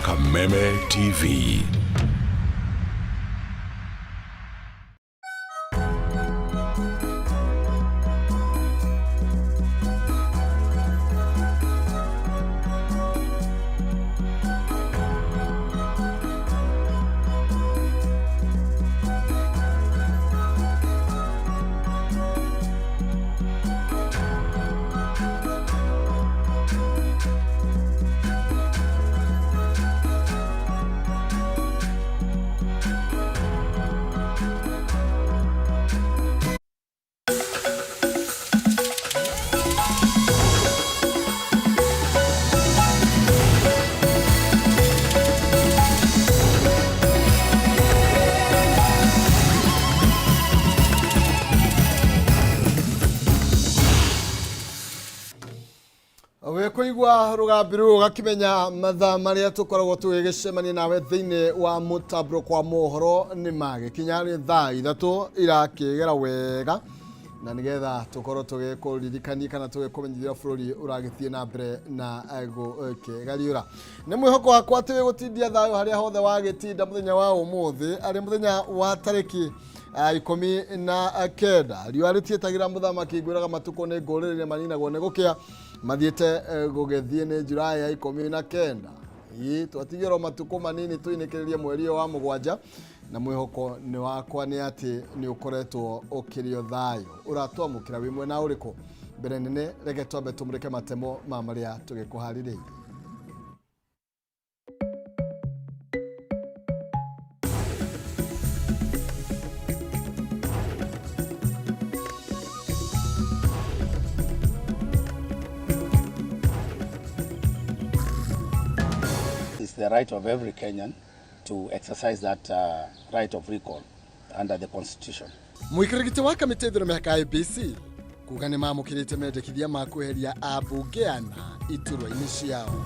Kameme TV. Wikuigua rugambi rũu ũgakĩmenya mathaa marĩa tũkoragwo tũgĩgĩcemania nawe thĩinĩ wa mũtambũro kwa mohoro nĩ magĩkinya nĩ thaa 3 irakĩgera wega na nĩgetha tũkorwo tũgĩkũririkania kana tũgĩkũmenyithia bũrũri ũragĩthiĩ na mbere na gũkĩgariũra. Nĩ mwĩhoko wakwa atĩ wĩgũtindia thayũ harĩa hothe wagĩtinda mũthenya wa ũmũthĩ arĩ mũthenya wa tarĩki 19. Riũa rĩtiĩtagĩra mũthamaki, ngwĩraga matukũ nĩ ngũrĩrĩria maninagwo nĩ gũkĩa mathiĩte gũgĩthiĩ nĩ Julai ya 19. Ĩ twatigĩrwo matukũ manini tũinĩkĩrĩrie mweri ũyũ wa 7 na mwĩhoko nĩ wakwa nĩ atĩ nĩ ũkoretwo ũkĩrĩo thayũ. Ũratwamũkĩra wĩ mwena ũrĩkũ? Mbere nene reke twambe tũmũrĩke matemo ma marĩa tũgĩkũharĩrĩirie. It's the right of every Kenyan to exercise that right of recall under the Constitution. Mũikarĩri wa kamĩtĩ ithurano mĩhaka IEBC kuga nĩ mamũkĩrĩte mendekithia ma kweheria ambunge ana iturwa-inĩ ciao.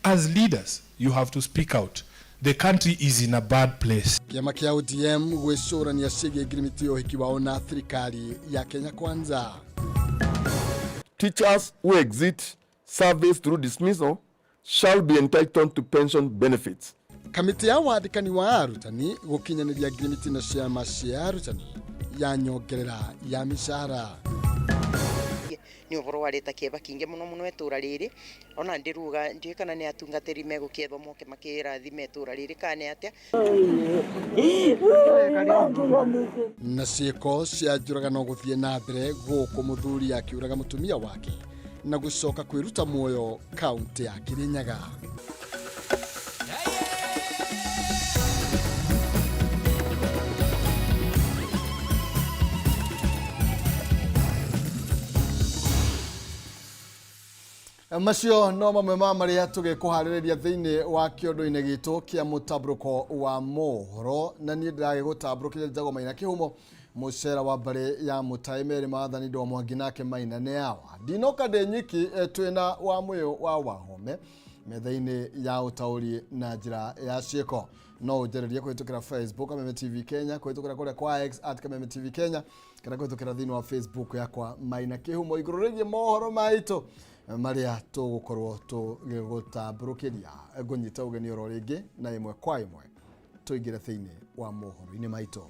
As leaders, you have to speak out. The country is in a bad place. Kĩama kĩa ODM gwĩcũrania ciĩgiĩ ngirimiti ya ũhiki wao na thirikari ya Kenya Kwanza. Teachers who exit service through dismissal shall be entitled to pension benefits. Kamĩtĩ ya wandĩkani wa arutani gũkinyanĩria ngirimiti na ciama cia arutani ya nyongerera ya mĩcara. Nĩ ũhoro warĩta kĩeva kĩingĩ mũno mũno itũra rĩrĩ ona ndĩruga ndiũĩ kana nĩ atungatĩri megũkĩethwo moke makĩrathime itũra rĩrĩ kana nĩ atĩa. Na ciĩko cia njũragano gũthiĩ na mbere gũkũ mũthuri akiũraga mũtumia wake na gũcoka kwĩruta muoyo kaunti ya Kirinyaga. Macio no mamwe ma marĩa tũgĩkũharĩrĩria thĩinĩ wa kĩondo-inĩ gitũ kĩa mũtambũrũko wa mohoro na niĩ ndĩragĩgũtambũrũkĩria Njagwo Maina Kĩhumo mũcera wa mbarĩ ya Mũtai Meri Maathani Ndoo Mwangi nake Maina nĩ awa ndinoka ndĩ nyiki twĩna wa mũyũ wa Wahome metha-inĩ ya ũtaũri na njĩra ya ciĩko. No ũnjarĩrie kũhĩtũkĩra Facebook Kameme TV Kenya, kũhĩtũkĩra kũrĩa kwa X at Kameme TV Kenya, kana kũhĩtũkĩra thĩinĩ wa Facebook yakwa Maina Kĩhumo igũrũ rĩgiĩ mohoro maitũ marĩa tũgũkorwo tũgĩgũtambũrũkĩria. Ngũnyita ũgeni oro rĩngĩ na ĩmwe kwa ĩmwe tũingĩre thĩinĩ wa mohoro-inĩ maitũ.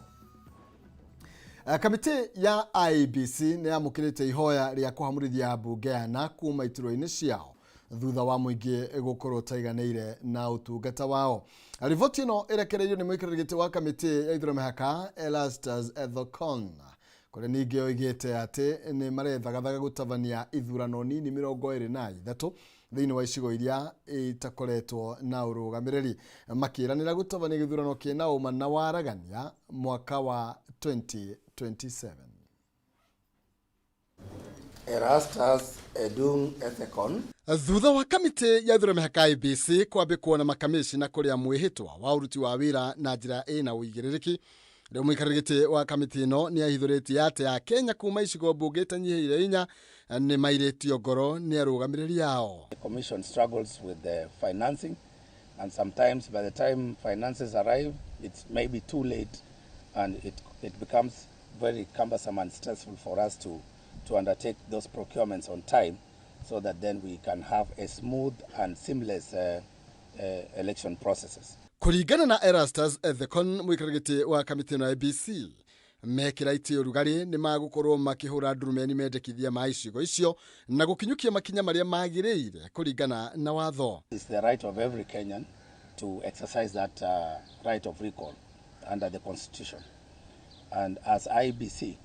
Kamĩtĩ ya IEBC nĩ yamũkĩrĩte ihoya rĩa kũhamũrithia ambunge ana kuma iturwa-inĩ ciao thutha wa mũingĩ gũkorwo ũtaiganĩire na ũtungata wao. Riboti ĩno ĩrekereirio nĩ mũikarĩri gĩtĩ wa kamĩtĩ ya ithurano mĩhaka Erastus Ethekon kũrĩa ningĩ oigĩte atĩ nĩ marethagathaga gũtabania ithurano nini 23 thĩinĩ wa icigo iria itakoretwo na ũrũgamĩrĩri makĩranĩra gũtabania gĩthurano kĩna ũma na waragania mwaka wa 2027. Erastus Edung Ethekon. Thutha wa kamĩtĩ ya ithurano mĩhaka IEBC kwambĩkwo na makamĩcina kũrĩa mwĩhĩtwa wa ũruti wa wĩra na njĩra ĩna ũigĩrĩrĩki rĩu mũikarĩri gĩtĩ wa kamĩtĩ ĩno nĩ ahithũrĩtie atĩ Akenya kuma icigo mbunge itanyihĩire 4 nĩ mairĩtio ngoro nĩ arũgamĩrĩri ao. The commission struggles with the financing, and sometimes by the time finances arrive it's maybe too late, and it becomes very cumbersome and stressful for us to undertake those procurements on time so that then we can have a smooth and seamless election processes. Kũringana na Erastus Ethekon, mũikarĩri gĩtĩ wa kamĩtĩ ĩno ya IEBC, mekĩra itĩ ũrugarĩ nĩ magũkorwo makĩhũra ndurumeni mendekithia ma icigo icio na gũkinyũkia makinya marĩa magĩrĩire kũringana na watho. It's the right of every Kenyan to exercise that right of recall under the Constitution. And as IEBC,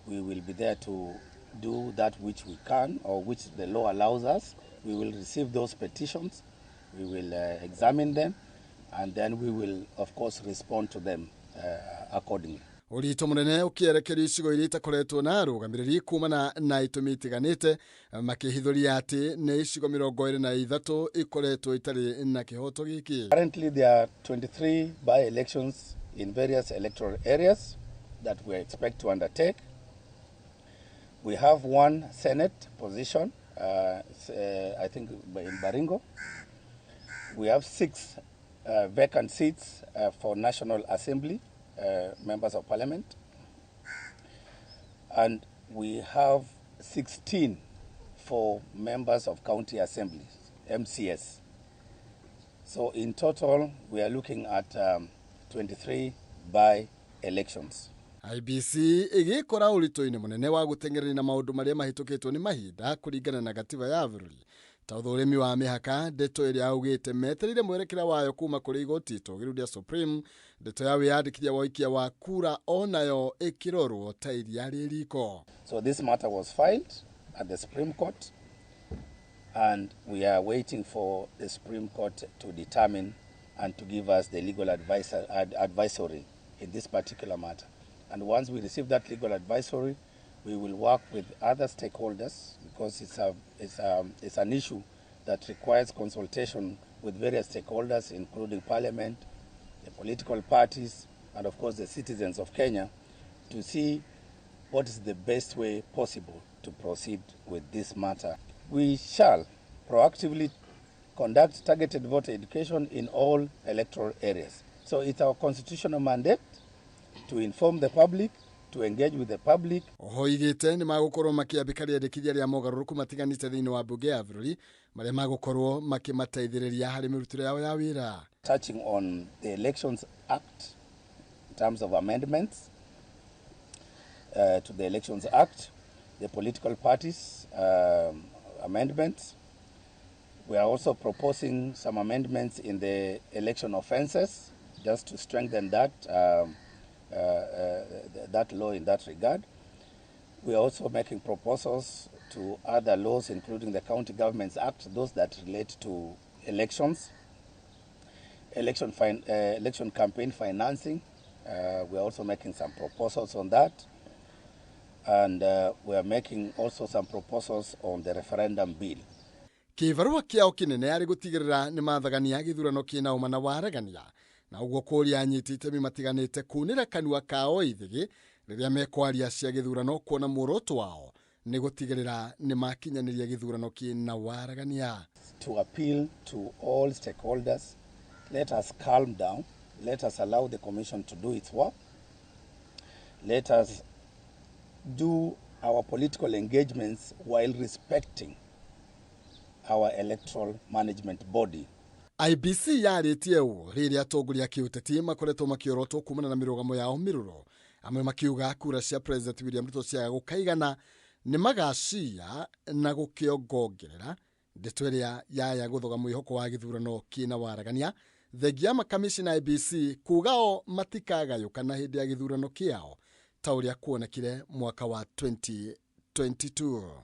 we will be there to do that which we can or which the law allows us. We will receive those petitions, we will examine them, and then we will, of course, respond to them accordingly. Ũritũ mũnene ũkĩerekerio icigo iria itakoretwo na arũgamĩrĩri kumana na itũmi itiganĩte, makĩhithũria atĩ nĩ icigo 23 ikoretwo itarĩ na kĩhoto gĩkĩ. Currently, there are 23 by-elections in various electoral areas that we expect to undertake. We have one Senate position, I think in Baringo. We have 6 vacant seats for National Assembly, members of Parliament. And we have 16 for members of county assemblies, MCS. So in total, we are looking at 23 by-elections. IEBC ĩgĩkora ũritũ-inĩ mũnene wa gũteng'erania na maũndũ marĩa mahĩtũkĩtwo nĩ mahinda kũringana na gatiba ya bũrũri ta ũthũrimi wa mĩhaka, ndeto ĩrĩa augĩte metereire mwerekera wayo kuma kũrĩ igoti itũgĩru rĩa Supreme, ndeto ya wĩyandĩkithia wa ũikia wa kura onayo ĩkĩrorwo ta iria rĩ riko. So this matter was filed at the Supreme Court, and we are waiting for the Supreme Court to determine and to give us the legal advisory in this particular matter. And once we receive that legal advisory, we will work with other stakeholders, because it's an issue that requires consultation with various stakeholders, including Parliament, the political parties, and of course the citizens of Kenya, to see what is the best way possible to proceed with this matter. We shall proactively conduct targeted voter education in all electoral areas. So it's our constitutional mandate to inform the public, to engage with the public. Oho igĩte nĩ magũkorwo makĩambĩka rĩendekithia rĩa mogarũrũku matiganĩte thĩinĩ wa mbunge ya bũrũri marĩa magũkorwo makĩmateithĩrĩria harĩ mĩrutĩre yao ya wĩra. Touching on the Elections Act in terms of amendments to the Elections Act, the political parties amendments. We are also proposing some amendments in the election offences, just to strengthen that law in that regard. We are also making proposals to other laws, including the County Governments Act, those that relate to elections, election campaign financing. We are also making some proposals on that. And we are making also some proposals on the referendum bill. Kĩbarũa kĩao kĩnene arĩ gũtigĩrĩra nĩ mathagania gĩthurano kĩna ũma na waragania, na ũguo kũria anyiti itemi matiganĩte kunĩra kanua kao ithĩgĩ rĩrĩa mekwaria cia gĩthurano, kuona muoroto wao nĩ gũtigĩrĩra nĩ makinyanĩria gĩthurano kĩna waragania. To appeal to all stakeholders, let us calm down, let us allow the commission to do its work, let us do our political engagements while respecting our electoral management body. IEBC yarĩtie ũũ rĩrĩa atongoria a kĩũteti makoretwo makĩorotwo kumana na mĩrũgamo yao mĩrũrũ, amwe makiuga kura cia President William Ruto ciaga gũkaigana nĩ magacia na gũkĩongongerera ndeto ĩrĩa yaya gũthoga mwĩhoko wa gĩthurano kĩna waragania, thengia makamishina IEBC kuga o matikagayũkana hĩndĩ ya gĩthurano kĩao ta ũrĩa kuonekire mwaka wa 2022.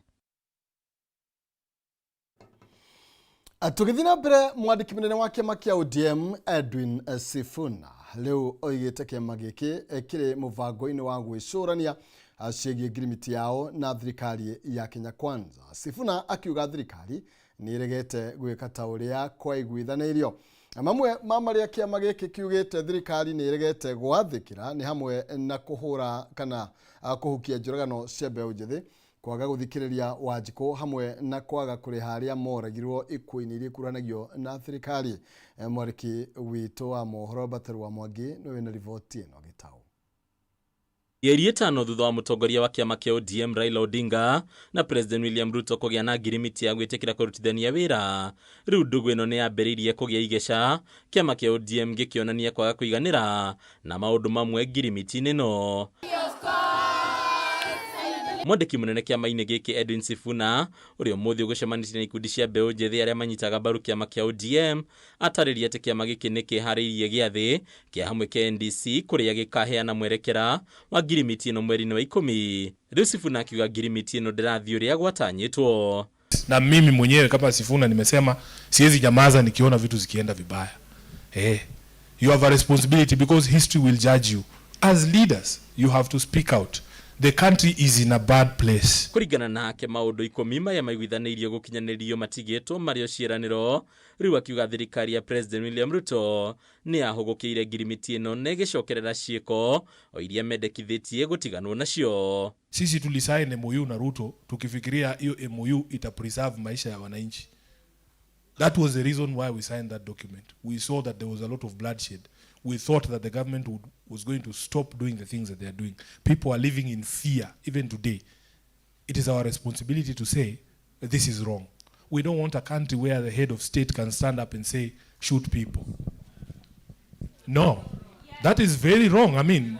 Tũgĩthiĩ na mbere, mwandĩki mũnene wa kĩama kĩa ODM Edwin Sifuna rĩu oigĩte kĩama gĩkĩ kĩrĩ mũbango-inĩ wa gwĩcũrania ciĩgiĩ ngirimiti yao na thirikari ya Kenya Kwanza. Sifuna akiuga thirikari nĩ ĩregete gwĩka ta ũrĩa kwaiguithanĩirio. Mamwe ma marĩa kĩama gĩkĩ kiugĩte thirikari nĩ ĩregete gwathĩkĩra nĩ hamwe na kũhũra kana kũhukia njũragano cia mbeũ njĩthĩ, kwaga gũthikĩrĩria Wanjikũ, hamwe na kwaga kũrĩha arĩa moragirwo ikuũ-inĩ iria ikuruhanagio na thirikari. Mwarĩki witũ wa mohoro Bateru wa Mwangi nĩwe wĩna riboti ĩno gĩtaũ. Mĩeri 5 thutha wa mũtongoria wa kĩama kĩa ODM Raila Odinga na President William Ruto kũgĩa na ngirimiti ya gwĩtĩkĩra kũrutithania wĩra, rĩu ndũgũ ĩno nĩ yambĩrĩirie kũgĩa igeca, kĩama kĩa ODM gĩkĩonania kwaga kũiganĩra na maũndũ mamwe ngirimiti-inĩ ĩno. Mwandĩki mũnene kĩama-inĩ gĩkĩ Edwin Sifuna, ũrĩa ũmũthĩ ũgũcemanĩtie na ikundi cia mbeũ njĩthĩ arĩa manyitaga mbaru kĩama kĩa ODM, atarĩria atĩ kĩama gĩkĩ nĩ kĩharĩirie gĩathĩ kĩa hamwe kĩa NDC kũrĩa gĩkaheana mwerekera wa ngirimiti ĩno mweri-inĩ wa 10. Rĩu Sifuna akiuga ngirimiti ĩno ndĩrathiĩ ũrĩa gwatanyĩtwo. Na mimi mwenyewe kama Sifuna nimesema siwezi nyamaza nikiona vitu zikienda vibaya. You have a responsibility because history will judge you. As leaders, you have to speak out. The country is in a bad place. Kũringana nake maũndũ 10 maya maiguithanĩirio gũkinyanĩrio matigĩtwo marĩ o ciĩranĩro. Rĩu akiuga thirikari ya President William Ruto nĩ yahũgũkĩire ngirimiti ĩno na ĩgĩcokerera ciĩko o iria mendekithĩtie gũtiganwo nacio. Sisi tulisign MOU na Ruto tukifikiria hiyo MOU ita preserve maisha ya wananchi. That was the reason why we signed that document. We saw that there was a lot of bloodshed. We thought that the government was going to stop doing the things that they are doing. People are living in fear, even today. It is our responsibility to say, this is wrong. We don't want a country where the head of state can stand up and say, shoot people. No, that is very wrong. I mean,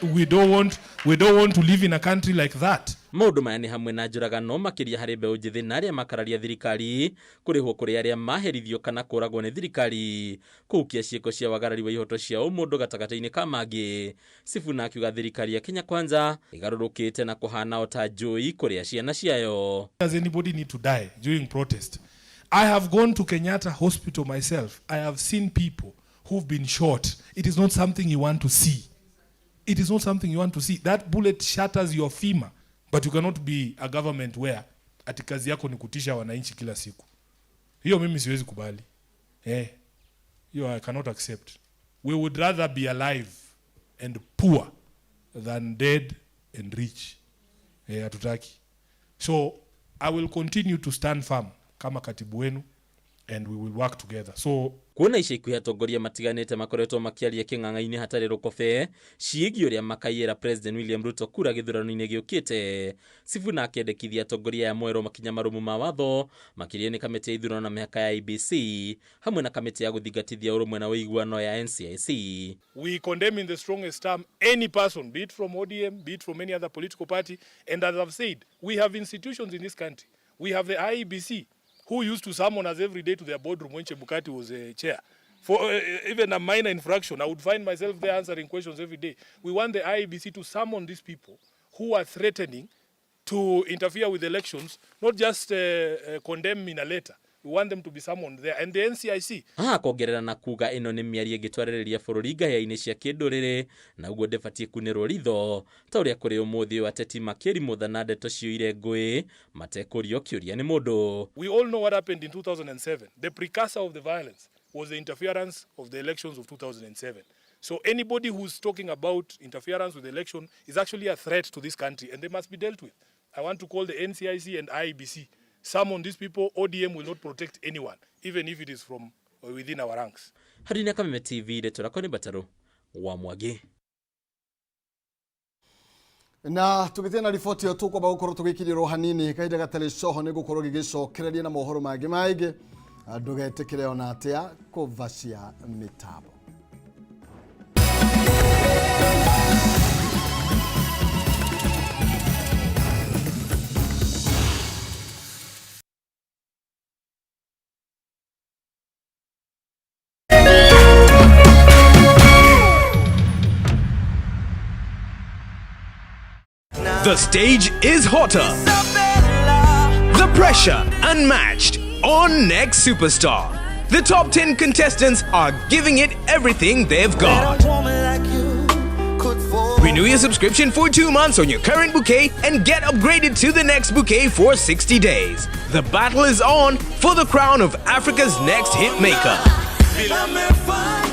we don't want to live in a country like that. Maũndũ maya nĩ hamwe na njũragano makĩria harĩ mbeũ njĩthĩ na arĩa makararia thirikari, kũrĩhwo kũrĩ arĩa maherithio kana kũragwo nĩ thirikari, kũhukia ciĩko cia wagarari wa ihoto cia ũmũndũ gatagatĩ-inĩ ka mangĩ. Sifuna akiuga thirikari ya Kenya Kwanza ĩgarũrũkĩte na kũhana o ta njũi kũrĩa ciana ciayo. Does anybody need to die during protest? I have gone to Kenyatta Hospital myself. I have seen people who've been shot. It is not something you want to see. It is not something you want to see. That bullet shatters your femur. But you cannot be a government where ati kazi yako ni kutisha wananchi kila siku. Hiyo mimi siwezi kubali. Hiyo I cannot accept. We would rather be alive and poor than dead and rich. Hatutaki. So I will continue to stand firm kama katibu wenu and we will work together. So kuona ica ikuhĩ atongoria matiganĩte makoretwo makĩaria kĩng'ang'a-inĩ hatarĩ rũkobe ciĩgiĩ ũrĩa makaiyĩra President William Ruto kura gĩthurano-inĩ gĩũkĩte. Sifuna akĩendekithia atongoria aya moerwo makinya marũmu ma watho makĩria nĩ kamĩtĩ ya ithurano na mĩhaka ya IEBC hamwe na kamĩtĩ ya gũthingatithia ũrũmwe na ũiguano ya NCIC. We condemn in the strongest term any person, be it from ODM, be it from any other political party, and as I've said, we have institutions in this country. We have the IEBC, who used to summon us every day to their boardroom when Chebukati was a chair. For even a minor infraction, I would find myself there answering questions every day. We want the IEBC to summon these people who are threatening to interfere with elections, not just condemn in a letter. We want them to be summoned there. And the NCIC. Kongerera na kuga ĩno nĩ mĩario ĩngĩtwarĩrĩria bũrũri ngahĩya-inĩ cia kĩndũrĩrĩ na ũguo ndĩbatiĩ kunĩrwo ritho ta ũrĩa kũrĩ ũmũthĩ ũyũ ateti makĩrimũtha na ndeto ciyũire ngũĩ matekũrio kĩũria nĩ mũndũ. We all know what happened in 2007. The precursor of the violence was the interference of the elections of 2007. So anybody who's talking about interference with the election is actually a threat to this country and they must be dealt with. I want to call the NCIC and IEBC. Summon these people. ODM will not protect anyone, even if it is from within our ranks. Harina Kameme TV, ndeto rakwa nĩ Mbataro wa Mwangi. Na tũgĩthiĩ na riboti ĩyo tũkwamba gũkorwo tũgĩkinyĩrwo hanini kahinda gatarĩ coho nĩ gũkorwo gĩgĩcokereria na mohoro mangĩ maingĩ. Ndũgetĩkĩre ona atĩa kũvacia mĩtambo. The stage is hotter. The pressure unmatched on Next Superstar. The top 10 contestants are giving it everything they've got. Renew your subscription for 2 months on your current bouquet and get upgraded to the next bouquet for 60 days. The battle is on for the crown of Africa's next hit maker.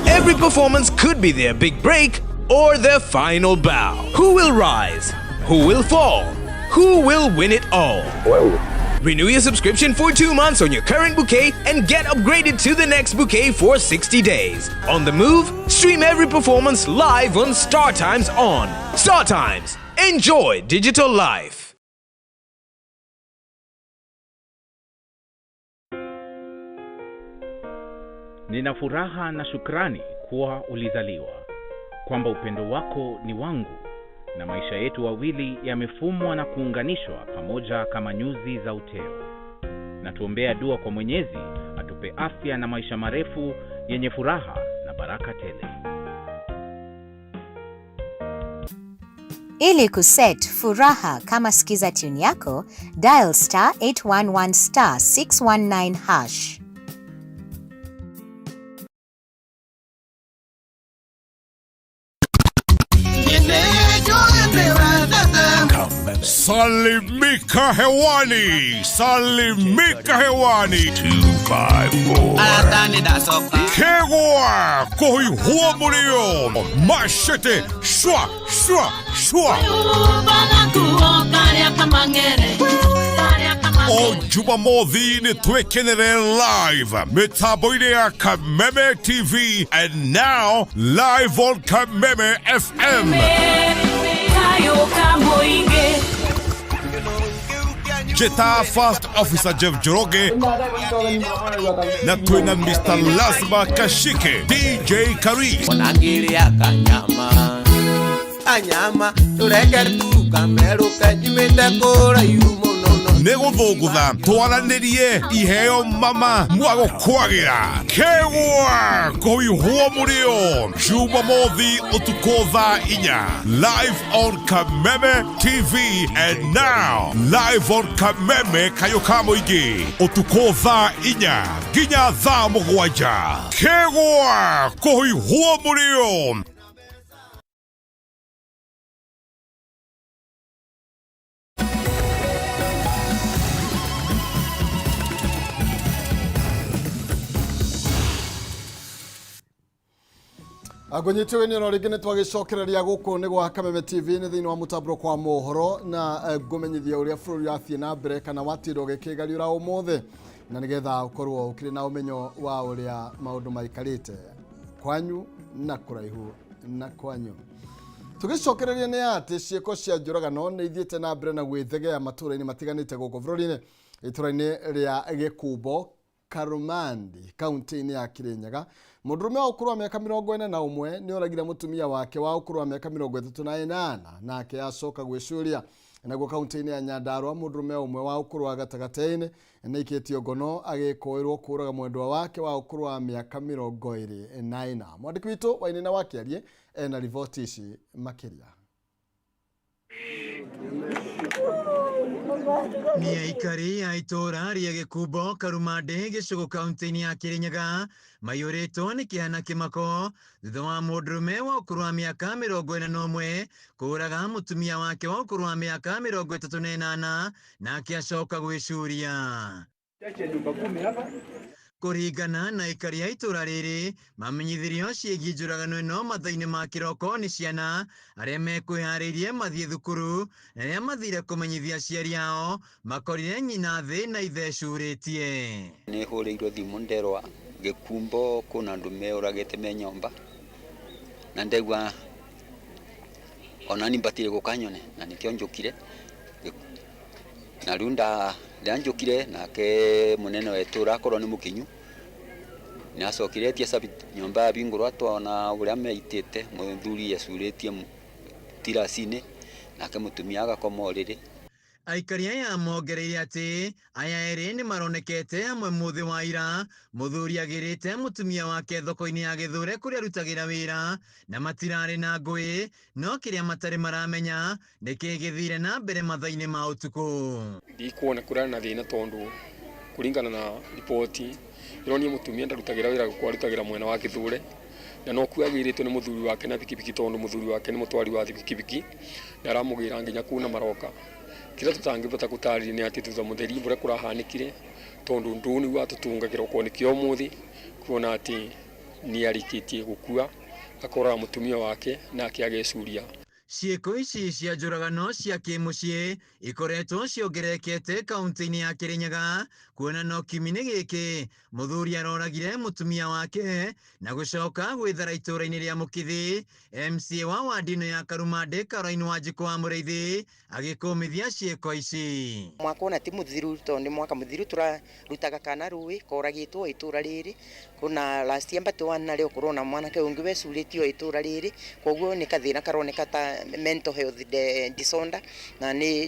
Every performance could be their big break or their final bow. Who will rise? Who will fall? Who will win it all? Well, Renew your subscription for 2 months on your current bouquet and get upgraded to the next bouquet for 60 days. On the move, stream every performance live on Star Times On. Star Times. Enjoy digital life. Nina furaha na shukrani kuwa ulizaliwa, kwamba upendo wako ni wangu na maisha yetu wawili yamefumwa na kuunganishwa pamoja kama nyuzi za uteo. Na tuombea dua kwa Mwenyezi atupe afya na maisha marefu yenye furaha na baraka tele. Ili kuset Furaha kama skiza tune yako, dial *811*619#. Salimika hewani, salimika hewani. 254. Kegwa kohi huo mashete shwa shwa shwa. O Jumamothi nĩ twĩkenere live mĩtambo-inĩ ya Kameme TV and now live on Kameme FM. Jeta First Officer Jeff Njoroge na twina Mr. Lazma Kashike DJ Karis Onangĩrĩa kanyama kanyama tũreke tu kamerũke nyumĩte kũraihu mũno. Nĩ gũthũngũtha twaranĩrie iheo mama mwagũkwagĩra kegwa kũihwo mũrĩo Jumamothi ũtukũ thaa 4 live on Kameme TV and now live on Kameme kayũ ka mũingĩ ũtukũ thaa 4 nginya thaa 7 kegwa kũihwo mũrĩo. Ngũnyite ũgeni oro rĩngĩ nĩ twagĩcokereria gũkũ nĩ gwa Kameme TV nĩ thĩinĩ wa mũtambũro kwa mohoro na ngũmenyithia ũrĩa bũrũri wathiĩ na mbere kana watirwo gĩkĩgariũra ũmũthĩ na nĩgetha ũkorwo ũkĩrĩ na ũmenyo wa ũrĩa maũndũ maikarĩte kwanyu na kũraihu na kwanyu. Tũgĩcokereria nĩ atĩ ciĩko cia njũragano nĩ ithiĩte na mbere na gwĩthegea matũũra-inĩ matiganĩte gũkũ bũrũri-inĩ. Itũũra-inĩ rĩa Gĩkumbo Karumandi kaunti-inĩ ya Kirinyaga, mũndũrũme wa ũkũrũ wa mĩaka 41 nĩ oragire mũtumia wake wa ũkũrũ wa mĩaka 38 nake acoka gwĩcuria. Naguo kaunti-inĩ ya Nyandarua, mũndũrũme ũmwe wa ũkũrũ wa gatagatĩ-inĩ nĩ aikĩtio ngono agĩkũĩrwo kũraga mwendwa wake wa ũkũrũ wa mĩaka 24. Mwandĩki witũ Wainina wa Kĩarie ena riboti ici makĩria. Nĩ aikari a itũũra rĩa Gĩkumbo Karumandĩ gĩcũgũ kaunti-inĩ ya Kĩrĩnyaga maiyũrĩtwo nĩ kĩeha na kĩmako thutha wa mũndũrũme wa ũkũrũ wa mĩaka 41 kũũraga mũtumia wake wa ũkũrũ wa mĩaka 38 nake acoka gwĩcuria. Kũringana na aikari a itũũra rĩrĩ, mamenyithirio ciĩgiĩ njũragano ĩno mathaa-inĩ ma kĩroko nĩ ciana arĩa mekwĩharĩirie mathiĩ thukuru na arĩa mathire kũmenyithia aciari ao makorire nyina thĩ na ithe ecurĩtie. Nĩ hũrĩirwo thimũ nderwa Gĩkumbo kwĩna andũ meũragĩte me nyũmba na ndegua onani mbatire gũka nyone na nĩkĩo njũkire na rĩu nda njũkire nake mũnene wa itũũra akorwo nĩ mũkinyu nĩ acokire etia cabi nyũmba ya bingũrwa twona ũrĩa meitĩte mũthuri ecurĩtie tiraci-inĩ nake mũtumia agakoma ũrĩrĩ. Aikari aya mongereire atĩ aya erĩ nĩ maronekete hamwe mũthĩ wa ira mũthuri agĩrĩte mũtumia wake thoko-inĩ ya Gĩthure kũrĩa arutagĩra wĩra na matirarĩ na ngũĩ no kĩrĩa matarĩ maramenya nĩ kĩĩ gĩthire na mbere mathaa-inĩ ma ũtukũ. Ndikuona kũrarĩ na thĩna tondũ kũringana na riboti ironia mũtumia ndarutagĩra wĩra gũkũ arutagĩra mwena wa Gĩthure na no kuo agĩrĩtwo nĩ mũthuri wake na bikibiki tondũ mũthuri wake nĩ mũtwari wa bikibiki na aramũgĩra nginya kuna maroka. Kĩrĩa tũtangĩbota gũtarĩria nĩ atĩ thutha mũtheri ũrĩa kũrahanĩkire tondũ ndũ nĩguo atũtunga kĩroko-inĩ kĩa ũmũthĩ kuona atĩ nĩ arĩkĩtie gũkua akoraga mũtumia wake nake agecuria. Ciĩko ici cia njũragano cia kĩmũciĩ ikoretwo ciongererekete kaunti-inĩ ya Kĩrĩnyaga, kuona no kiumia-inĩ gĩkĩ mũthuri aroragire mũtumia wake na gũcoka gwĩthara itũũra-inĩ rĩa Mũkithi. MCA wa wandi ĩno ya Karumandĩ Caroline Wanjikũ wa Mũrĩithi agĩkũmithia ciĩko ici. Mwaka ona ti muthiru tondu ni mwaka muthiru turarutaga kana rui koragitwo itura riri kuna last year but one nario kurona mwanake ungi wecuritio itura riri, koguo ni kathina karoneka ta mental health disorder, na ni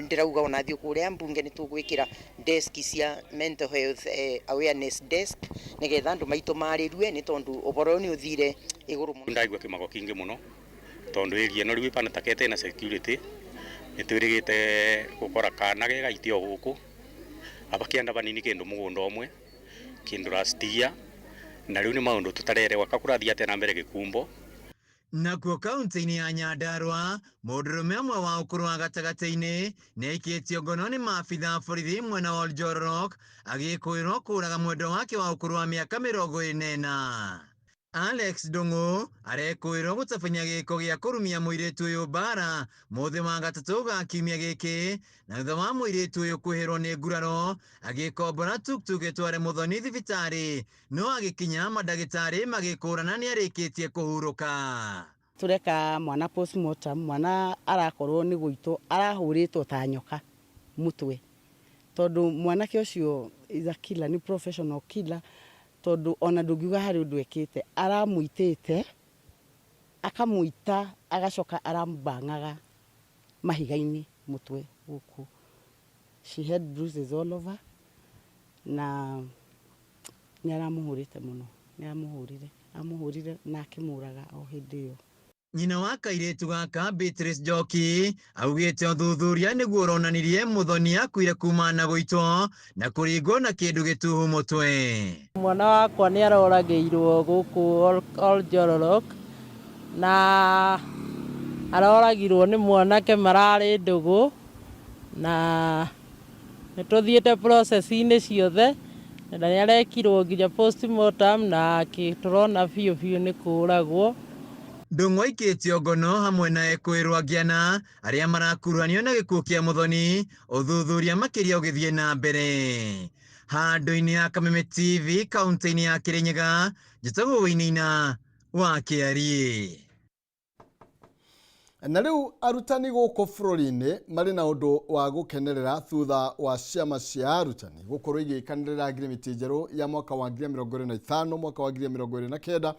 ndirauga ona thiu kuria mbunge ni tugwikira desk cia mental health awareness desk nigetha andu maitu marirue ni tondu uboro ni uthire iguru muno. Ndaigua kimako kingi muno tondu area no riu ipana takete na security nitwirigite gukora kana ge gaitio guku abakienda banini kindu mugunda umwe kindu last year, na riu ni maundu tutarerewa kakurathia atia na mbere gikumbo. Nakuo kaunti-inĩ ya Nyandarua mũndũrũme ũmwe wa ũkũrũ wa gatagatĩ-inĩ nĩaikĩtio ngono nĩ maabitha a borithi mwena wa Oljororok agĩkũĩrwo kũraga mwendwa wake wa ũkũrũ wa mĩaka 44. Alex Ndung'u arekũĩrwo gũtabania gĩko gĩa kũrumia mũirĩtu ũyũ mbara mũthĩ wa gatatũ ga kiumia gĩkĩ, na thutha wa mũirĩtu ũyũ kwĩhĩrwo nĩ nguraro agĩkombora tuktuk ĩtware mũthoni thibitarĩ, no agĩkinya mandagĩtarĩ magĩkũrana nĩarĩkĩtie kũhurũka. Tureka mwana postmortem, mwana arakorwo nĩ gũitwo arahũrĩtwo ta nyoka mũtwe, tondũ mwanake ũcio is a killer, nĩ professional killer, tondu ona ndungiuga harĩ ũndũ ekĩte, aramũitĩte akamũita agacoka arambangaga mahiga-inĩ mũtwe gũkũ. She had bruises all over na nĩ aramũhũrĩte mũno, nĩ aramũhũrire, amũhũrire na akĩmũraga o hĩndĩ ĩyo. Nyina wa kairĩtu gaka Beatrice Njoki augĩte ũthuthuria nĩguo ũronanirie mũthoni akuire kuma na gũitwo na kũringwo na kĩndũ gĩtuhu mũtwe. Mwana wakwa nĩ aroragĩirwo gũkũ Oljororok na aroragirwo nĩ mwanake mararĩ ndũgũ, na nĩ tũthiĩte process-inĩ ciothe na nĩ arekirwo nginya postmortem na tũrona biũ biũ nĩ kũragwo. Ndung'u aikĩtio ngono hamwe na ekũĩrwo angĩ ana arĩa marakuruhanio na gĩkuũ kĩa mũthoni, ũthuthuria makĩria ũgĩthiĩ na mbere. Handũ-inĩ ya Kameme TV kaunti-inĩ ya Kĩrĩnyaga, njĩtagwo Wainaina wa Kĩariĩ. Na rĩu arutani gũkũ bũrũri-inĩ marĩ na ũndũ wa gũkenerera thutha wa ciama cia arutani gũkorwo igĩkanĩrĩra ngirimiti njerũ ya mwaka wa 2025 mwaka wa 2029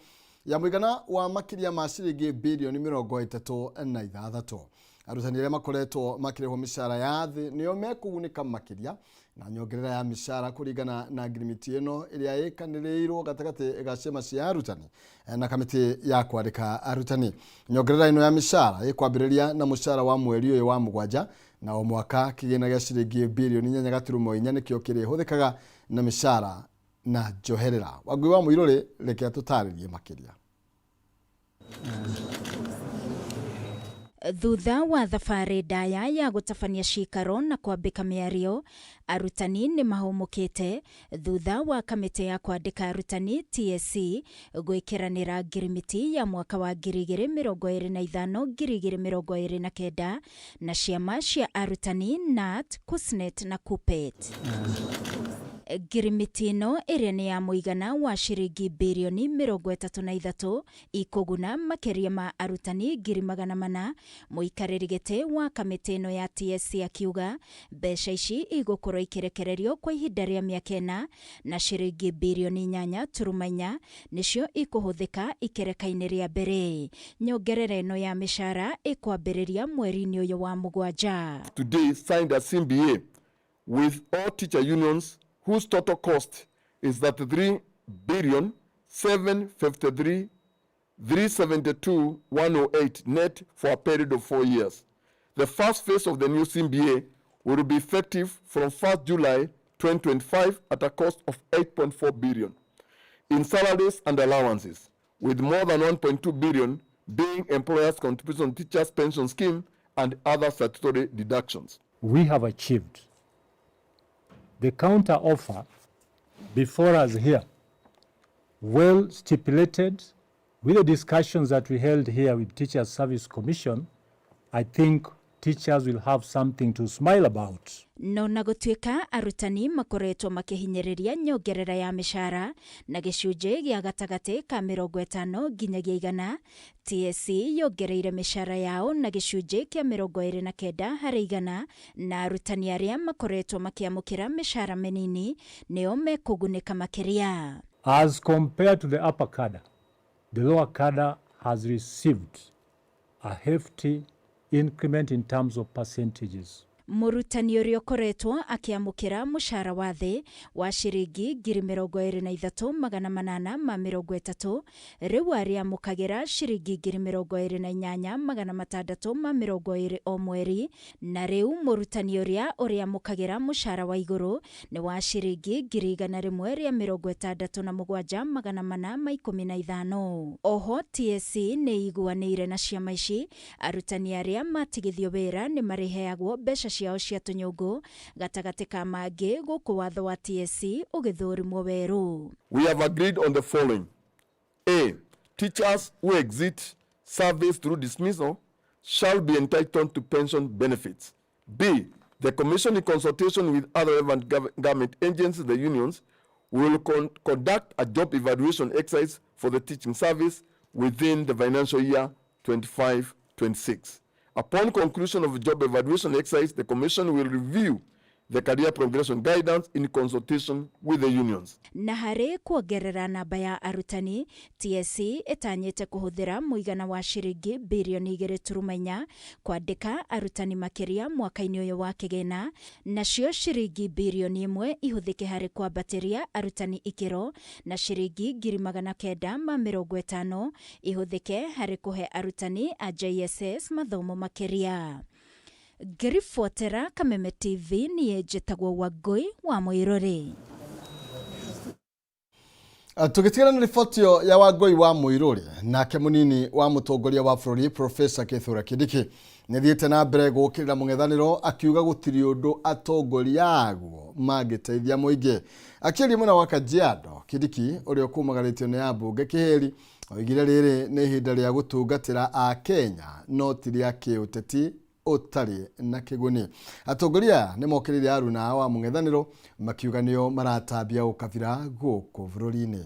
ya mũigana wa makĩria ma ciringi birioni 36. Arutani arĩa makoretwo makĩrĩhwo mĩcara ya thĩ nĩo mekũgunĩka makĩria na nyongerera ya mĩcara kũringana na ngirimiti ĩno ĩrĩa ĩkanĩrĩirwo gatagatĩ ga ciama cia arutani na kamĩtĩ ya kwandĩka arutani. Nyongerera ĩno ya mĩcara ĩkwambĩrĩria na mũcara wa mweri ũyũ wa mũgwanja, na o mwaka kĩgĩna gĩa ciringi birioni 8.4 nĩkĩo kĩrĩhũthĩkaga na mĩcara na njoherera. Wangui wa Mũirũrĩ reke atũtarĩrie makĩria. Thutha wa thabarĩ ndaya ya gũtabania cikaro na kwambĩka mĩario, arutani nĩ mahũmũkĩte thutha wa kamĩtĩ ya kwandĩka arutani TSC gwĩkĩranĩra ngirimiti ya mwaka wa 2025 2029 na ciama cia arutani KNUT, KUSNET na KUPPET. Ngirimiti ĩno ĩrĩa nĩ ya mũigana wa ciringi birioni 33 ikũguna makĩria ma arutani 400,000. Mũikarĩri gĩtĩ wa kamĩtĩ ĩno ya TSC akiuga mbeca ici igũkorwo ikĩrekererio kwa ihinda rĩa mĩaka 4 na ciringi birioni 8.4 nĩcio ikũhũthĩka ikereka-inĩ rĩa mbere. Nyongerera ĩno ya mĩcara ĩkwambĩrĩria mweri-inĩ ũyũ wa mũgwanja. Today signed a CBA with all teacher unions whose total cost is 33,753,372,108 net for a period of 4 years. The first phase of the new CBA will be effective from 1st July 2025 at a cost of 8.4 billion in salaries and allowances, with more than 1.2 billion being employers' contribution teachers' pension scheme and other statutory deductions. We have achieved the counter offer before us here, well stipulated With the discussions that we held here with Teachers Service Commission, I think teachers will have something to smile about. No na gũtuĩka arutani makoretwo makĩhinyĩrĩria nyongerera ya mĩcara na gĩcunjĩ gĩa gatagatĩ ka 50 nginyagia 100, TSC yongereire mĩcara yao na gĩcunjĩ kĩa 29 harĩ 100, na arutani arĩa makoretwo makĩamũkĩra mĩcara mĩnini nĩo mekũgunĩka makĩria. As compared to the upper cadre, the lower cadre has received a hefty increment in terms of percentages. Mũrutani ũrĩa ũkoretwo akĩamũkĩra mũcara wa thĩ wa ciringi 23,830 rĩu arĩamũkagĩra ciringi 28,620 o mweri, na rĩu mũrutani ũrĩa ũrĩamũkagĩra mũcara wa igũrũ nĩ wa ciringi 167,415. Oho TSC nĩ iguanĩire na ciama ici arutani arĩa matigithio wĩra nĩ marĩheagwo mbeca ciao cia tũnyũngũ gatagatĩ ka mangĩ gũkũ watho wa TSC ũgĩthũrimwo werũ. We have agreed on the following. A. Teachers who exit service through dismissal shall be entitled to pension benefits. B. The Commission, in consultation with other relevant government agencies, the unions, will conduct a job evaluation exercise for the teaching service within the financial year 25-26. Upon conclusion of the job evaluation exercise, the Commission will review the career progression guidance in consultation with the unions. Na harĩ kuongerera namba ya arutani, TSC ĩtanyĩte kũhũthĩra mũigana wa ciringi birioni 2.4 kwandĩka arutani makĩria mwaka-inĩ ũyũ wa kĩgĩna, nacio ciringi birioni 1 ihũthĩke harĩ kwambatĩria arutani ikĩro, na ciringi 950,000 ihũthĩke harĩ kũhe arutani a JSS mathomo makĩria. Ngĩribotera Kameme TV niĩ njĩtagwo Wangũi wa Mũirũrĩ. Tũgĩtigana na riboti ĩyo ya Wangũi wa Mũirũrĩ, nake mũnini wa mũtongoria wa bũrũri Professor Kithure Kindiki nĩathiĩte na mbere gũũkĩrĩra mũng'ethanĩro akiuga gũtirĩ ũndũ atongoria aguo mangĩteithia mũingĩ. Akĩaria mwena wa Kajiado, Kindiki ũrĩa ũkumagarĩtio nĩ ambunge Kĩhĩri oigire rĩrĩ nĩ ihinda rĩa gũtungatĩra Akenya no ti rĩa kĩũteti ũtarĩ na kĩguni. Atongoria aya nĩ mokĩrĩire aruna ao a mũng'ethanĩro makiuga nĩo maratambia ũkabira gũkũ bũrũri-inĩ.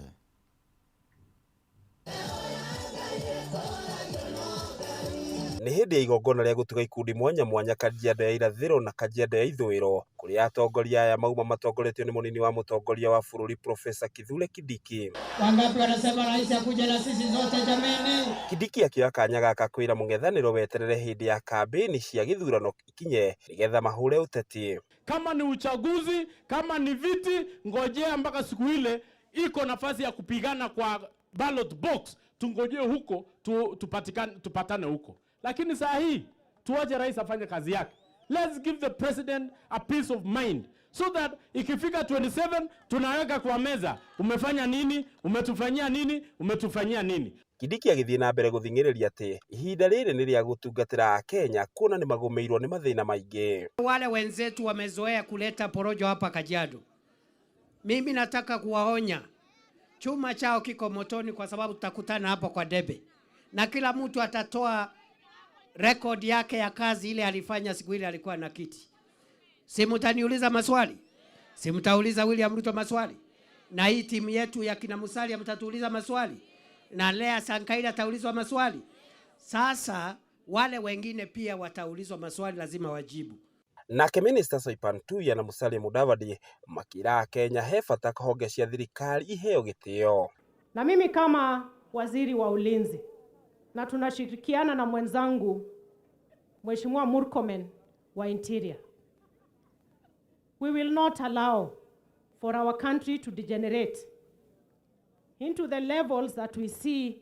Nĩ hĩndĩ ya igongona rĩa gũtuga ikundi mwanya mwanya Kajiado ya irathĩro na Kajiado ya ithũĩro kũrĩa atongoria aya mauma matongoretio nĩ mũnini wa mũtongoria wa bũrũri Professor Kithure Kindiki. Wangapi wanasema rais akuje na sisi zote jameni? Kindiki akĩoya kanya gaka kwĩra mũng'ethanĩro weterere hĩndĩ ya kambĩini cia gĩthurano ikinye nĩgetha mahũre ũteti. Kama ni uchaguzi, kama ni viti, ngojea mpaka siku ile iko nafasi ya kupigana kwa ballot box, tungojee huko tupatane huko. Lakini saa hii tuache rais afanye kazi yake. Let's give the president a peace of mind so that ikifika 27 tunaweka kwa meza, umefanya nini, umetufanyia nini, umetufanyia nini. Kindiki agĩthiĩ na mbere gũthing'ĩrĩria atĩ ihinda rĩrĩ nĩ rĩa gũtungatĩra Akenya kuona nĩ magũmĩirwo nĩ mathĩna maingĩ. Wale wenzetu wamezoea kuleta porojo hapa Kajiado. Mimi nataka kuwaonya, chuma chao kiko motoni, kwa sababu tutakutana hapo kwa debe na kila mtu atatoa rekodi yake ya kazi ile alifanya siku ile alikuwa na kiti. Si mtaniuliza maswali? Si mtauliza William Ruto maswali? Na hii timu yetu ya kina Musalia mtatuuliza maswali? Na Lea Sankaila ataulizwa maswali? Sasa wale wengine pia wataulizwa maswali, lazima wajibu. Nake Minister Soipan Tuya na Musalia Mudavadi makĩra Akenya he bata honge cia thirikari iheo gĩtĩo. Na mimi kama waziri wa ulinzi, na tunashirikiana na mwenzangu Mheshimiwa Murkomen wa Interior, we will not allow for our country to degenerate into the levels that we see.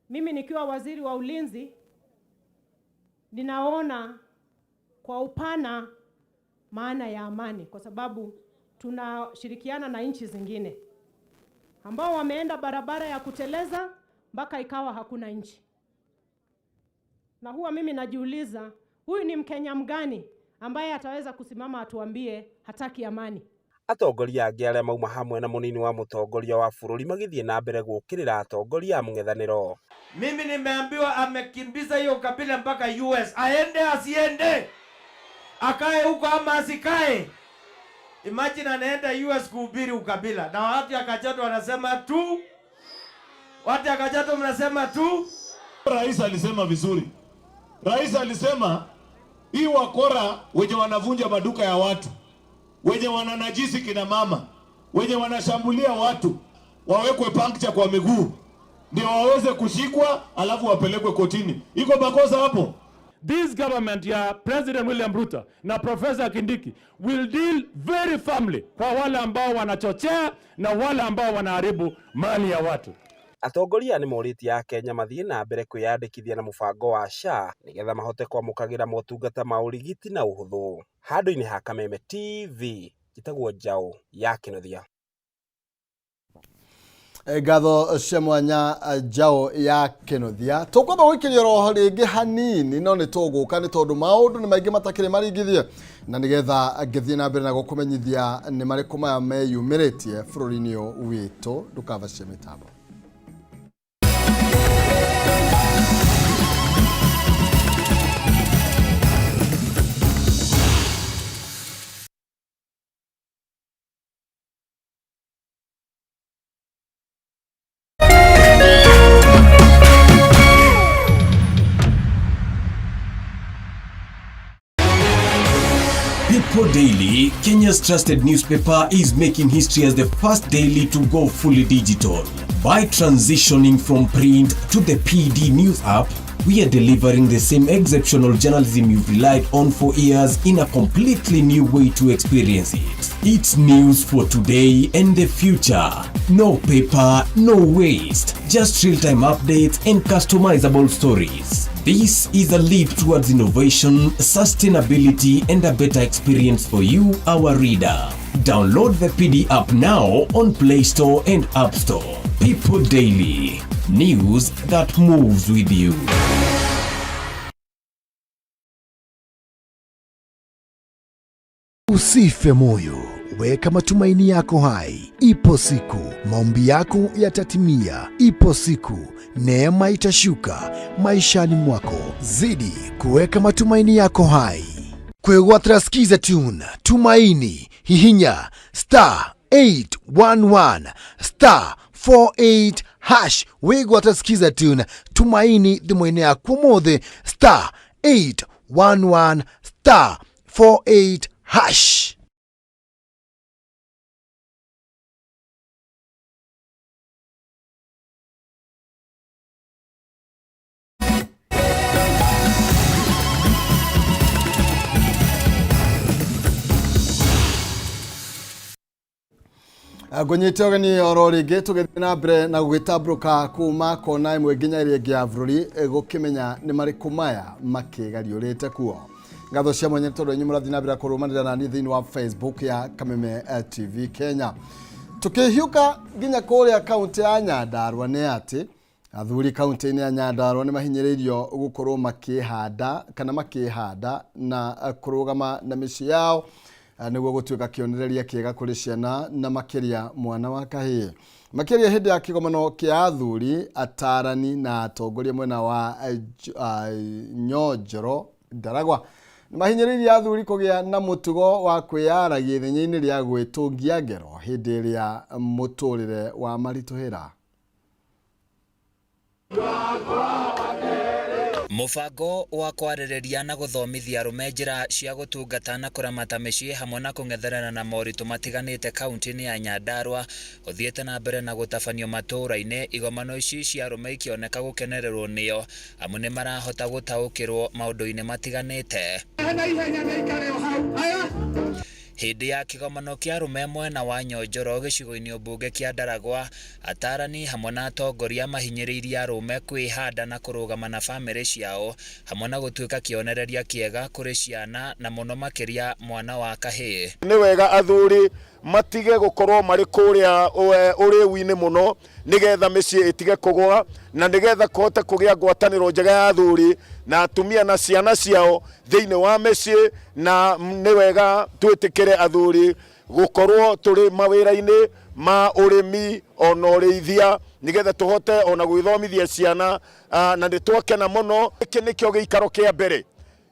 Mimi nikiwa waziri wa ulinzi ninaona kwa upana maana ya amani, kwa sababu tunashirikiana na nchi zingine ambao wameenda barabara ya kuteleza mpaka ikawa hakuna nchi. Na huwa mimi najiuliza, huyu ni Mkenya mgani ambaye ataweza kusimama atuambie hataki amani? Atongoria angĩ arĩa mauma hamwe na mũnini wa mũtongoria wa bũrũri magĩthiĩ na mbere gũũkĩrĩra atongoria a mũng'ethanĩro. Mimi nimeambiwa amekimbiza hiyo ukabila mpaka US. Aende asiende? Akae huko ama asikae? Imagine anaenda US kuhubiri ukabila, na watu ya Kajiado wanasema tu, watu ya Kajiado mnasema tu. Rais alisema vizuri. Rais alisema hii wakora wenye wanavunja maduka ya watu, wenye wananajisi kina mama, wenye wanashambulia watu wawekwe puncture kwa miguu ndio waweze kushikwa, alafu wapelekwe kotini. Iko makosa hapo? This government ya President William Ruto na Professor Kindiki will deal very firmly kwa wale ambao wanachochea na wale ambao wanaharibu mali ya watu. Atongoria aya nĩmorĩtie akenya mathiĩ na mbere kwĩyandĩkithia na mũbango wa SHA nĩgetha mahote kwamũkagĩra motungata ma ũrigiti na ũhũthũ. Handũ-inĩ ha Kameme TV, njĩtagwo Njaũ ya Kĩnuthia. Ngatho cia mwanya Njaũ ya Kĩnuthia. Tũkwamba gũikĩria roho rĩngĩ hanini, no nĩ tũgũka nĩ tondũ maũndũ nĩ maingĩ matakĩrĩ maringithie, na nĩgetha ngĩthiĩ na mbere na gũkũmenyithia nĩ marĩkũ maya meyumĩrĩtie bũrũri-inĩ ũyũ witũ. Ndũkabacie mĩtambo. People Daily, Kenya's trusted newspaper, is making history as the first daily to go fully digital. By transitioning from print to the PD News app, we are delivering the same exceptional journalism you've relied on for years in a completely new way to experience it. It's news for today and the future. No paper, no waste. Just real-time updates and customizable stories. This is a leap towards innovation, sustainability, and a better experience for you, our reader. Download the PD app now on Play Store and App Store. People Daily. News that moves with you. Usife moyo, weka matumaini yako hai. Ipo siku maombi yako yatatimia. Ipo siku neema itashuka maishani mwako. Zidi kuweka matumaini yako hai. Kwegwatira Skiza Tune Tumaini, hihinya star 811 star 48 hash. Wigwatira Skiza Tune Tumaini thimũ-inĩ yaku ũmũthĩ, star 811 star 48 hash. Ngũnyite ũgeni oro rĩngĩ tũgĩthiĩ na mbere na gũgĩtambũrũka kuma kona ĩmwe nginya ĩrĩa ĩngĩ ya bũrũri, gũkĩmenya nĩ marĩkũ maya makĩgariũrĩte kuo. Ngatho cia mwanya tondũ inyuĩ mũrathiĩ na mbere kũrũmanĩrĩra naniĩ thĩinĩ wa Facebook ya Kameme TV Kenya. Tũkĩhiũka nginya kũrĩa kaũntĩ ya Nyandarua, nĩ atĩ athuri kaũntĩ-inĩ ya Nyandarua nĩ mahinyĩrĩirio gũkorwo makĩhanda kana makĩhanda na kũrũgama na mĩciĩ yao nĩguo gũtuĩka kĩonereria kĩega kũrĩ ciana na makĩria mwana wa kahĩĩ. Makĩria hĩndĩ ya kĩgomano kĩa athuri, atarani na atongoria mwena wa Nyonjoro Ndaragwa nĩ mahinyĩrĩirie athuri kũgĩa na mũtugo wa kwĩyaragia ithenya-inĩ rĩa gwĩtũngia ngero hĩndĩ ĩrĩa mũtũrĩre wa maritũhĩra. Mũbango wa kwarĩrĩria na gũthomithia arũme njĩra cia gũtungata na kũramata mĩciĩ hamwe na kũng'ethanĩra na moritũ matiganĩte kaunti-inĩ ya Nyandarua ũthiĩte na mbere na gũtabanio matũũra-inĩ. Igomano ici cia arũme ikĩoneka gũkenererwo nĩo amu nĩ marahota gũtaũkĩrwo maũndũ-inĩ matiganĩte. Hĩndĩ ya kĩgomano kĩa arũme mwena wa Nyonjoro gĩcigo-inĩ mbunge kĩa Ndaragwa, atarani hamwe na atongoria mahinyĩrĩirie arũme kwĩhanda na kũrũgama na bamĩrĩ ciao hamwe na gũtuĩka kĩonereria kĩega kũrĩ ciana na mũno makĩria mwana wa kahĩĩ. Nĩ wega athuri Matige gũkorwo marĩ kũrĩa ũrĩu-inĩ mũno, nĩgetha mĩciĩ ĩtige kũgũa, na nĩgetha kũhote kũgĩa ngwatanĩro njega ya athuri na atumia na ciana ciao thĩinĩ wa mĩciĩ. Na nĩ wega twĩtĩkĩre athuri gũkorwo tũrĩ mawĩra-inĩ ma ũrĩmi ona ũrĩithia, nĩgetha tũhote ona gwĩthomithia ciana. Na nĩ twakena mũno, gĩkĩ nĩkĩo gĩikaro kĩa mbere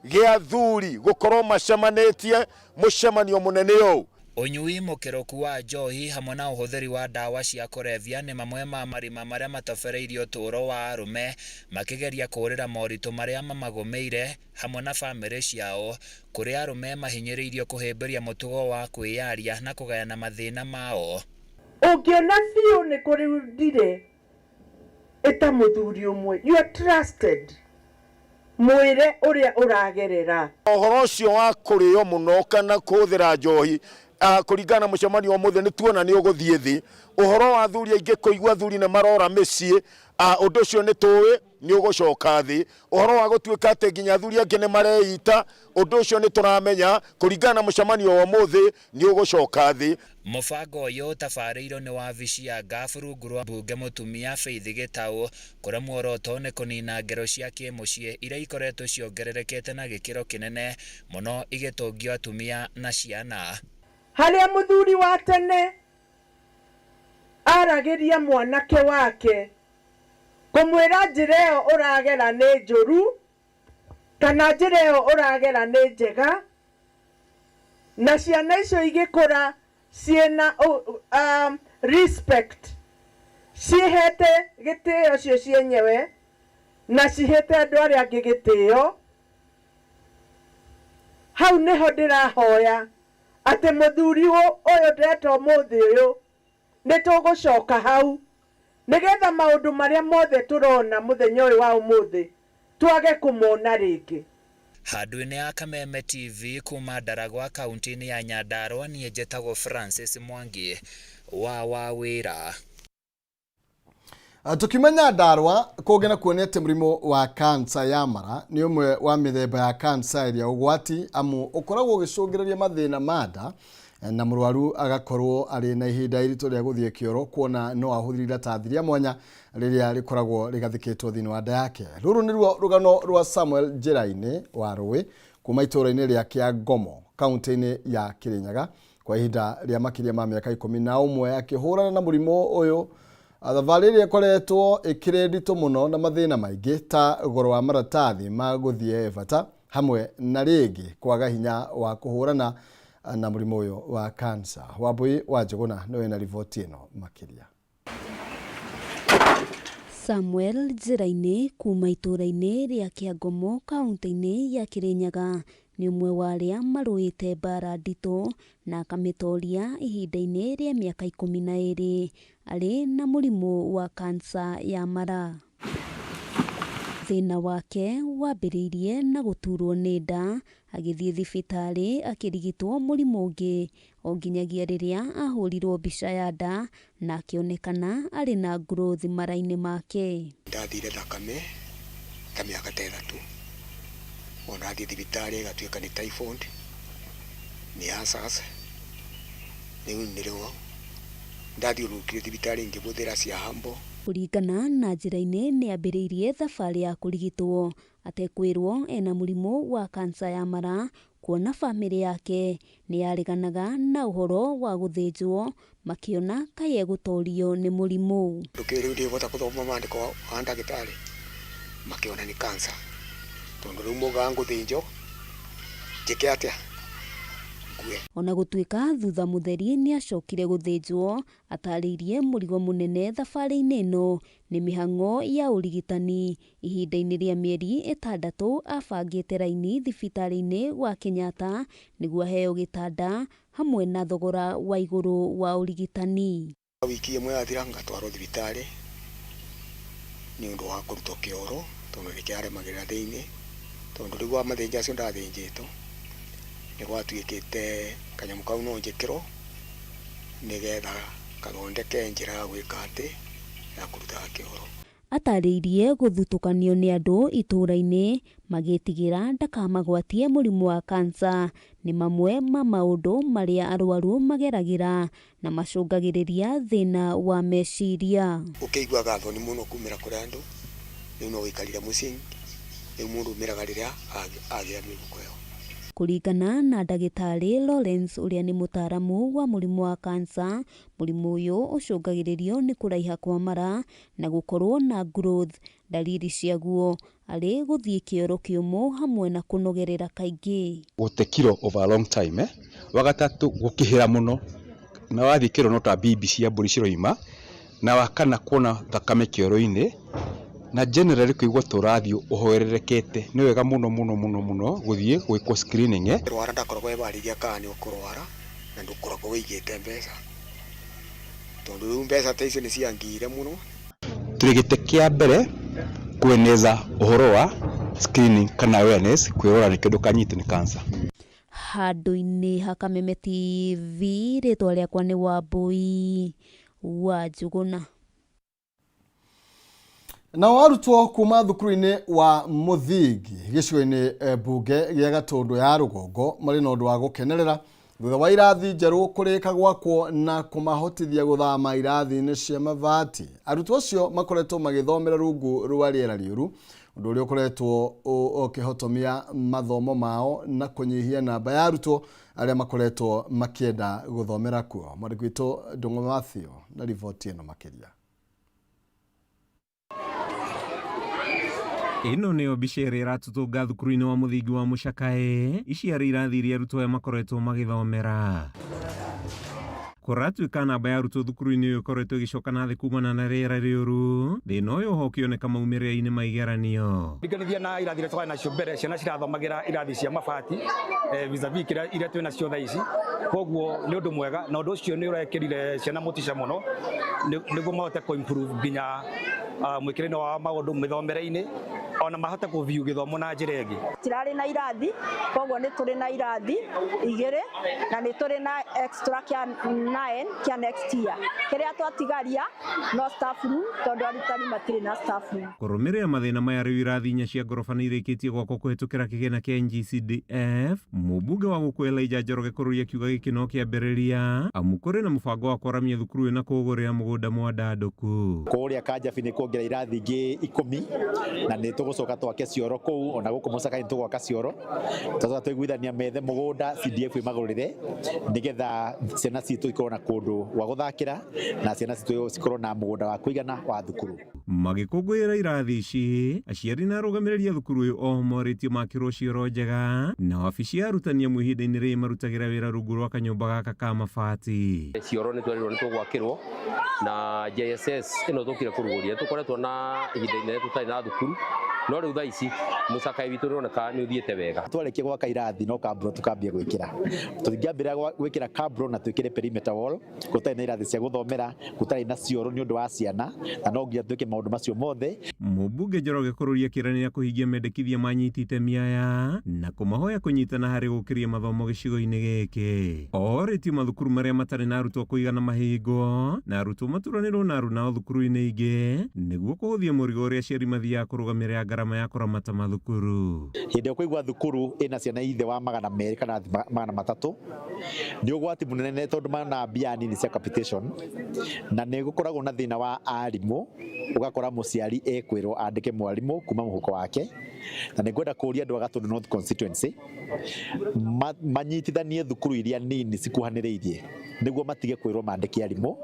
gĩa athuri gũkorwo macemanĩtie mũcemanio mũnene ũũ. Ũnyui mũkĩrũku wa njohi hamwe na ũhũthĩri wa ndawa cia kũrebia nĩ mamwe ma marima marĩa matobereirie ũtũũro wa arũme makĩgeria kũũrĩra moritũ marĩa mamagũmĩire hamwe na bamĩrĩ ciao, kũrĩa arũme mahinyĩrĩirio kũhĩmbĩria mũtugo wa kwĩyaria na kũgayana mathĩna mao. Ũngĩona biũ nĩ kũrĩ ndire ĩta mũthuri ũmwe you are trusted, mwĩre ũrĩa ũragerera. Ũhoro ũcio wa kũrĩo mũno kana kũhũthĩra njohi, kũringana na mũcemanio wa ũmũthĩ, nĩ tuona nĩ ũgũthiĩ thĩ. Ũhoro wa athuri aingĩ kũigua athuri nĩ marora mĩciĩ, ũndũ ũcio nĩ tũĩ nĩ ũgũcoka thĩ. Ũhoro wa gũtuĩka atĩ nginya athuri angĩ nĩ mareita, ũndũ ũcio nĩ tũramenya kũringana na mũcemanio wa ũmũthĩ nĩ ũgũcoka thĩ. Mũbango ũyũ ũtabarĩirwo nĩ wabici ya Ngabu rungu rwa mbunge mũtumia Faith Gĩtaũ, kũrĩa muoroto nĩ kũnina ngero cia kĩmũciĩ iria ikoretwo ciongererekete na gĩkĩro kĩnene mũno igĩtũngio atumia na ciana. Harĩa mũthuri wa tene aragĩria mwanake wake kũmwĩra njĩra ĩyo ũragera nĩ njũru kana njĩra ĩyo ũragera nĩ njega, na ciana icio igĩkũra ciĩna respect, ciĩhete gĩtĩo cio cienyewe na cihete andũ arĩa angĩ gĩtĩo. Hau nĩho ndĩrahoya atĩ mũthuri ũyũ ndeta ũmũthĩ ũyũ nĩ tũgũcoka hau, nĩgetha maũndũ marĩa mothe tũrona mũthenya ũyũ wa ũmũthĩ twage kũmona rĩngĩ. Handũ-inĩ ya Kameme TV kuma Ndaragwa kaunti-inĩ ya Nyandarua, niĩ njĩtagwo Francis Mwangi wa Wawĩra. Tũkimenya Ndarwa kũngĩ na kuonia atĩ mũrimũ wa kansa ya mara nĩ ũmwe wa mĩthemba ya kansa ĩrĩa ũgwati, amu ũkoragwo ũgĩcũngĩrĩria mathĩna ma nda na mũrwaru agakorwo arĩ na ihinda iritũ rĩa gũthiĩ kĩoro, kuona no ahũthĩre iratathi rĩa mwanya rĩrĩa rĩkoragwo rĩgathĩkĩtwo thĩinĩ wa nda yake. Rũrũ nĩruo rũgano rwa Samuel Njĩra-inĩ wa Rũĩ kuma itũũra-inĩ rĩa Kĩangomo kaunti-inĩ ya Kĩrĩnyaga kwa ihinda rĩa makĩria ma mĩaka 11 akĩhũrana na mũrimũ ũyũ. Thabarĩ ĩrĩa ĩkoretwo ĩkĩrĩ nditũ mũno na mathĩna maingĩ ta goro wa maratathi ma gũthiĩ bata hamwe na rĩngĩ kwaga hinya wa kũhũrana na mũrimũ ũyũ wa kansa. Wambui wa Njũgũna nĩwe na riboti ĩno makĩria. Samuel Njĩra-inĩ kuma itũũra-inĩ rĩa Kĩangomo kaunti-inĩ ya Kĩrĩnyaga nĩ ũmwe wa arĩa marũĩte mbara nditũ na akamĩtoria ihinda-inĩ rĩa mĩaka 12 arĩ na mũrimũ wa kansa ya mara. Thĩna wake wambĩrĩirie na gũturwo nĩ nda, agĩthiĩ thibitarĩ akĩrigitwo mũrimũ ũngĩ o nginyagia rĩrĩa ahũrirwo mbica ya nda na akĩonekana arĩ na growth mara-inĩ make. Ndathire thakame ta mĩaka ta 3, ona athiĩ thibitarĩ ĩgatuĩka nĩ typhoid, nĩ ulcers. Rĩu nĩrĩo ndathiũrũrũkire thibitarĩ ngĩbũthĩra cia herbal. Kũringana na Njĩra-inĩ nĩ ambĩrĩirie thabarĩ ya kũrigitwo atekwĩrwo ena mũrimũ wa kansa ya mara, kuona bamĩrĩ yake nĩ yareganaga na ũhoro wa gũthĩnjwo makĩona kaĩ egũtorio nĩ mũrimũ. Ndũkĩrĩ rĩu ndĩbota gũthoma maandĩko wa ndagĩtarĩ makĩona nĩ cancer, tondũ rĩu maugaga ngũthĩnjwo njĩke atĩa ngue. Ona gũtuĩka thutha mũtheri nĩ acokire gũthĩnjwo, atarĩirie mũrigo mũnene thabarĩ-inĩ ĩno nĩ mĩhang'o ya ũrigitani. Ihinda-inĩ rĩa mĩeri 6 abangĩte raini thibitarĩ-inĩ wa Kenyatta nĩguo aheo gĩtanda hamwe na thogora wa igũrũ wa ũrigitani. Wiki ĩmwe yathira ngatwarwo thibitarĩ nĩ ũndũ wa kũrutwo kĩoro, tondũ nĩkĩaremagĩrĩra thĩinĩ, tondũ rĩu wa mathĩnja acio ndathĩnjĩtwo nĩ gwatuĩkĩte kanyamũ kau no njĩkĩrwo nĩgetha kathondeke njĩra ya gwĩka atĩ ya kũrutaga kĩoro. Atarĩirie gũthutũkanio nĩ andũ itũũra-inĩ magĩtigĩra ndakamagwatie mũrimũ wa kansa nĩ mamwe ma maũndũ marĩa arwaru mageragĩra na macũngagĩrĩria thĩna wa meciria. Ũkĩiguaga thoni mũno kumĩra kũrĩ andũ, rĩu no wĩikarire mũciĩ, rĩu mũndũ umĩraga rĩrĩa agĩa mĩhuko ĩyo. Kũringana na ndagĩtarĩ Lawrence ũrĩa nĩ mũtaaramu wa mũrimũ wa kansa, mũrimũ ũyũ ũcũngagĩrĩrio nĩ kũraiha kwa mara na gũkorwo na growth. Ndariri ciaguo arĩ gũthiĩ kĩoro kĩũmũ hamwe na kũnogerera kaingĩ. Gũte kiro over a long time eh. Wa gatatũ gũkĩhĩra mũno na wathiĩ kĩoro no ta mbimbi cia mbũri ciroima, na wa kana kuona thakame kĩoro-inĩ, na generally kũigua ta ũrathiĩ ũhwererekete. Nĩ wega mũno mũno mũno mũno gũthiĩ gwĩkwo screening eh. Rwara ndakoragwo ebarĩirie kana nĩ ũkũrwara na ndũkoragwo wĩigĩte mbeca, tondũ rĩu mbeca ta icio nĩ ciangiire mũno. Tũrĩ gĩtĩ kĩa mbere kweneza ũhoro wa screening kana awareness kwĩrora nĩkĩo ndũkanyitwo nĩ cancer. Handũ-inĩ ha Kameme TV, rĩtwa rĩakwa nĩ Wambũi wa Njũgũna. Nao arutwo kuma thukuru-inĩ wa mũthingi gĩcigo-inĩ mbunge gĩa Gatũndũ ya rũgongo marĩ na ũndũ wa gũkenerera thutha wa irathi njerũ kũrĩka gwakwo na kũmahotithia gũthama irathi-inĩ cia mabati. Arutwo acio makoretwo magĩthomera rungu rwa rĩera rĩũru, ũndũ ũrĩa ũkoretwo ũkĩhotomia mathomo mao na kũnyihia namba ya arutwo arĩa makoretwo makĩenda gũthomera kuo. Mwandĩki witũ Ndung'u Mathew na riboti ĩno makĩria. Ĩno nĩyo mbica ĩrĩa ĩratũtũnga thukuru-inĩ wa mũthingi wa Mũcakaĩ. Ici arĩ irathi iria arutwo aya makoretwo magĩthomera. Kũratuĩka namba ya arutwo thukuru-inĩ ũyũ ĩkoretwo ĩgĩcoka na thĩ kumana na rĩera rĩũru. Thĩna ũyũ oho ũkĩoneka maumĩrĩra-inĩ ma igeranio. Ringithania na irathi iria twarĩ nacio mbere, ciana cirathomagĩra irathi cia mabati vis-a-vis kĩrĩa iria twĩ nacio thaa ici. Koguo nĩ ũndũ mwega na ũndũ ũcio nĩ ũrekĩrire ciana motisha mũno nĩguo mahote kũ improve nginya mwĩkĩre-inĩ wa maũndũ mĩthomere-inĩ ona mahote kũ view gĩthomo na njĩra ĩngĩ. Tirarĩ na irathi, koguo nĩ tũrĩ na irathi igĩrĩ na nĩ tũrĩ na extra kĩa 9 kĩa next year. Kĩrĩa twatigaria no staff room tondũ arutani matirĩ na staff room. Kũrũmĩrĩra mathĩna maya rĩu irathi inya cia ngoroba nĩ irĩkĩtie gwakwo kũhĩtũkĩra kĩgĩna kĩa NGCDF. Mũmbunge wa gũkũ Elijah Njoroge Kũrũri akiuga gĩkĩ no kĩambĩrĩria amu kũrĩ na mũbango wa kwaramia thukuru ĩyo na kũũgũrĩra mũgũnda mwandandũku. Kũrĩa Kanjabi nĩ kuongerera irathi ingĩ ikũmi na nĩ tũgũcoka twake cioro kũu, ona gũkũ Mũcakaĩ nĩ tũgwaka cioro. Tũcoka twaiguithania methe mũgũnda CDF ĩmagũrĩre nĩgetha ciana citũ ikorwo na kũndũ gwa gũthakĩra na ciana citũ cikorwo na mũgũnda wa kũigana wa thukuru. Magĩkũngũĩra irathi ici, aciari na arũgamĩrĩri a thukuru ũyũ oho morĩtio makĩrwo cioro njega na wabici ya arutani amu ihinda-inĩ rĩrĩ marutagĩra wĩra rungu rwa kanyũmba gaka ka mabati. Cioro nĩ twerirwo nĩ tũgwakĩrwo na JSS ĩno tũkire kũrugũria. Tũkoretwo na ihinda inene tũtarĩ na thukuru no rĩu thaa ici mũcakaĩ witũ nĩũroneka nĩ ũthiĩte wega. Twarĩkia gwaka irathi no kabro tukambia gwĩkĩra. Tũtingĩambĩrĩria gwĩkĩra kabro na twĩkĩre perimeter wall gũtarĩ na irathi cia gũthomera, gũtarĩ na cioro nĩ ũndũ wa ciana, na no nginya twĩke maũndũ macio mothe. Mũmbunge Njoroge Kũrũri akĩranĩra kũhingia mendekithia ma anyiti itemi aya na kũmahoya kũnyitana harĩ gũkĩria mathomo gĩcigo-inĩ gĩkĩ. Orĩtie mathukuru marĩa matarĩ na arutwo kũigana mahingwo na arutwo maturanĩrwo na arunao thukuru-inĩ ingĩ nĩguo kũhũthia mũrigo ũrĩa aciari mathiaga kũrũgamĩrĩra ngarama ya kũramata mathukuru. Hĩndĩ ĩrĩa ũkũigua thukuru ĩna ciana ithe wa magana merĩ kana magana matatũ, nĩ ũgwati mũnene tondũ mana mbia nini cia capitation, na nĩ gũkoragwo na thĩna wa arimũ, ũgakora mũciari ekwĩrwo andĩke mwarimũ kuma mũhuko wake. Na nĩ ngwenda kũria andũ a Gatũndũ North constituency manyitithanie thukuru iria nini cikuhanĩrĩirie nĩguo matige kwĩrwo mandĩke arimũ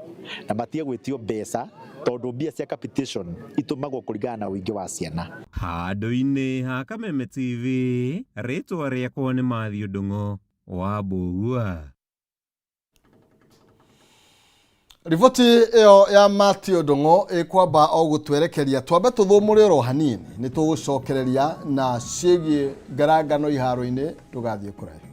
na matige gwĩtio mbeca tondũ mbia cia capitation itũmagwo kũringana na ũingĩ wa ciana. Handũ-inĩ ha Kameme TV, rĩtwa rĩakwa nĩ Matthew Ndung'u wa Mbũgua. Riboti ĩyo ya Matthew Ndung'u ĩkwamba o gũtwerekeria twambe tũthũmũre oro hanini, nĩ tũgũcokereria na ciĩgiĩ ngarangano iharo-inĩ, ndũgathiĩ kũraihu.